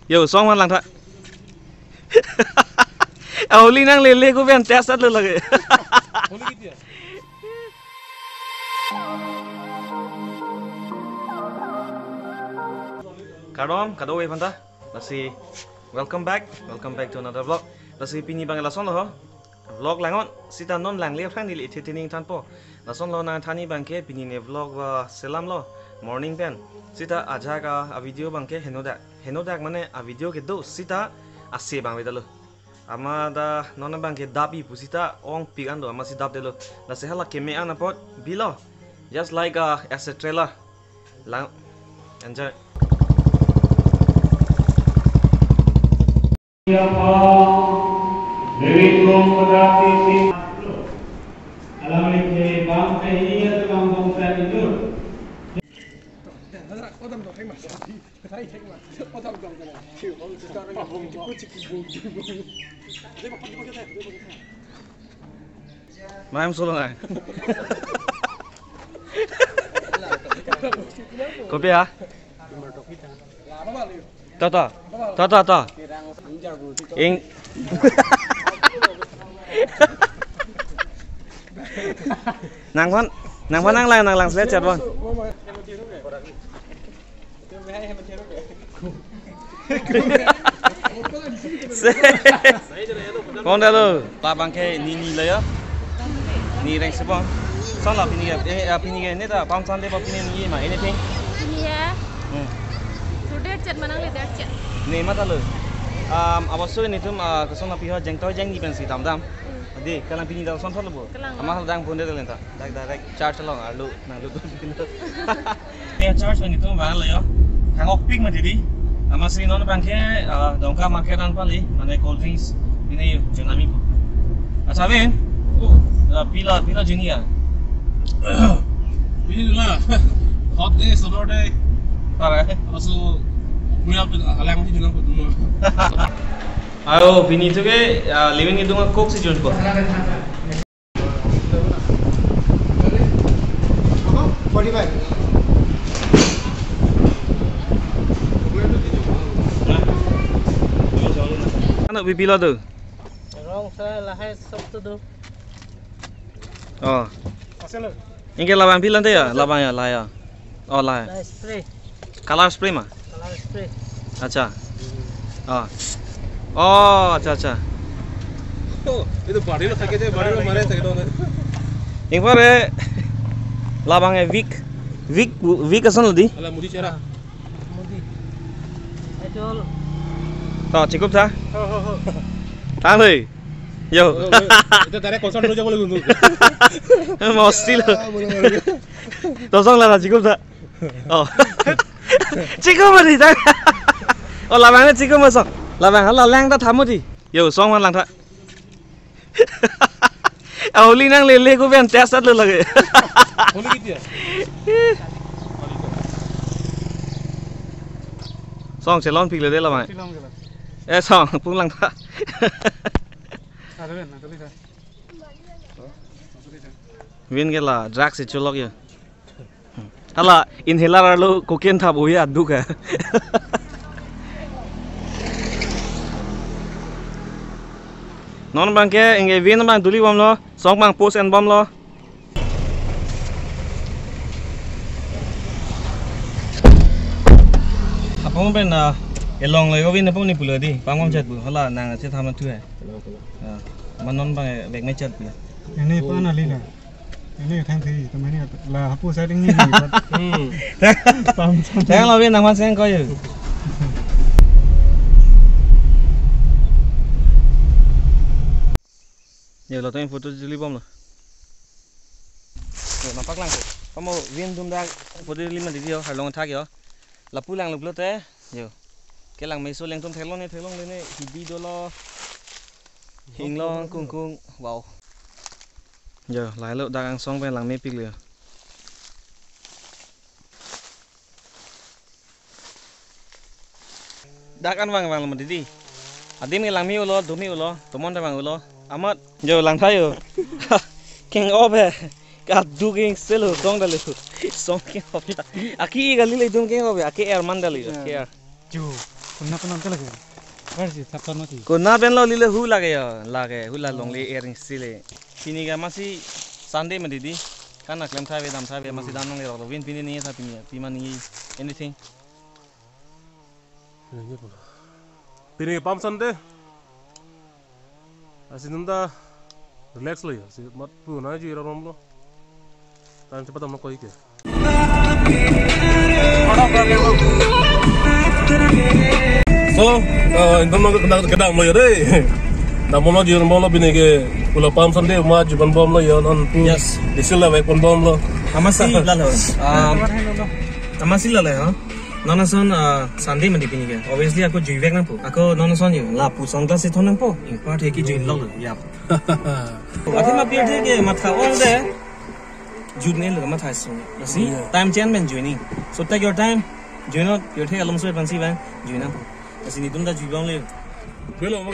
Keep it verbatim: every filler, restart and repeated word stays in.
Yo, song man langtha. Aholi nanglele ko pen test at lo lage. Kardom, kado-an aphanta. Lasi, welcome back. Welcome back to another vlog. Lasi pini abang lason lo ho. Vlog lang-ot, sita non langle aphrang neli ethe thening thanpo. Lason lo nangthan abangke pini ne vlog ba selam lo morning pen. Sita ajak a video abangke henodak. Henodak mane a video kedo sita ase abang avedetlo. Amat ta non abangke dap-i pu sita ongpik an do amatsi dapdetlo. Lasi hala keme an apot bilo. Just like a as a trailer. Lang enjoy. Maim solo nai. Kopi ya? Ta ta. Ta ta ta. Ing. Nangphan, nangphan nanglang, nanglang sle chat bang. Kong dalo, labang ke ni ni lo ya. Ni reng sepon. Sala pini ya, eh, ah, pini ya, ne ta pam san de pa pini ni ma, anything? Pini ya. Hmm. Today chat manang le dak chat. Ne mata lo. Um, abasu netum, ah, kosong na piho jeng toi jeng ni pensi dam dam. Hmm. Adi, kalang pini dal son thalo bo. Kalang. Ama dang phone de lenta. Dak direct charge along arlo nang lu. Ya charge netum bang lo yo. Hang okpik ma didi. Amatsi non abangke, ah, Dongka market an pali, mane cold drinks ini junami. Acha ven. Oh. Ah, pila, pila juni ya. Pila. Hot day, summer day. Para. Also, we have alang di junang putmo. Ayo, pini tu ke, ah, living itu ngak coke si jun ko. Forty-five. Ano bibilo do? Rong sa lahai sok tu do. Oh. Asal lo. Ingke labang bilang te ya, labang ya, la ya. Oh, la ya. Lahai spray. Color spray ma? Color spray. Acha. Oh. Oh, acha, acha. Oh, itu body lo thake je, body lo mare thake dong. Ingpar e labang e Vic. Vic, Vic ason lo di? Ala mudi chera. Mudi. Ejol. To, chikup tha? Ho, ho, ho. Tang dei. Yo. Oh, oh, itu direct concert lo jago lo gundu. Mostil. Ah, boleh, boleh. Tosong la chikup tha. Oh. Chiko mari ta. Oh, labang na chiko masong. Labang hala lang ta thamu di. Yo, song man langtha. Aholi nanglele ko pen test at lo lage. Holi kiti ya? Song chelon pik le de labang. Chelon ke la. Eh, song pung langtha. Ada ben, ada ben. Vin ke la drugs si chulok ya. Hala inhaler arlo cocaine thap uya duk ha. Non abangke ingke vin abang duli bomlo, song abang post en bomlo. Apong pen na elong lo yo vin apong ni pulo di, pangom chat bu, hala nang chat ham na thu hai. Hello, hello. Ah, manon abang bag me chat bu. Ini pa na lila. Ini thang thi, teman ini la hapu setting ini. Hmm. Pam, pam. Tang lo bin nang man seng ko yo. Yo, latum photo juli bomlo. Yo, nampak lang ko. Kamu vin dum dak photo juli man di yo, harlong thak yo. Lapu lang lo te. Yo. Kelang meso lengtum theklong ne theklong le ne hidi dolo. Hinglong kungkung. Wow. Yo, lahelo dak angsong pen lang mepik le. Dak an vang vang lo didi. Adim ke langme ulo, dumi ulo, tomon ta vang ulo. Amat. Yo, langtha yo. Keng op he. Ka du keng selo song dali. Song keng op ta. Aki kali le dum keng op he. Aki air man dali. Aki air. Chu. Kona kona ke lake. Kar si thap thap mati. Kona pen lo lile hu lake yo, lake hu la longle ering sile. Pini ke masi Sunday mati di. Kan aklem tha ave dam tha ave masi dam nang le rok lo vin pini ni tha pini pima ni anything. Pini ke Palm Sunday. Lasi nunda relax lo ya, si mat pu na ji ram lo. Time cepat amat koi ke. So, uh, intan kedam lo ya deh. Namun lo ji ram lo pini ke pulo Palm Sunday ma ji pon bom lo ya non pu. Yes. Disil la baik pon bom lo. Amasi lalo. Um, amasi lalo ha. Non ason, ah, Sunday mati pini ke. Obviously ako jui vek nangpo. Ako non ason yo lapu sunglass ithon nangpo. Ingpar thek ke jui lo ya. Athema pirthe ke matha ong de. Jui ne lo matha sung. Lasi time chen men jui ni. So take your time. Jui not pirthe alom so advance ba jui nangpo. Lasi netum ta jui bang le. Belo mo.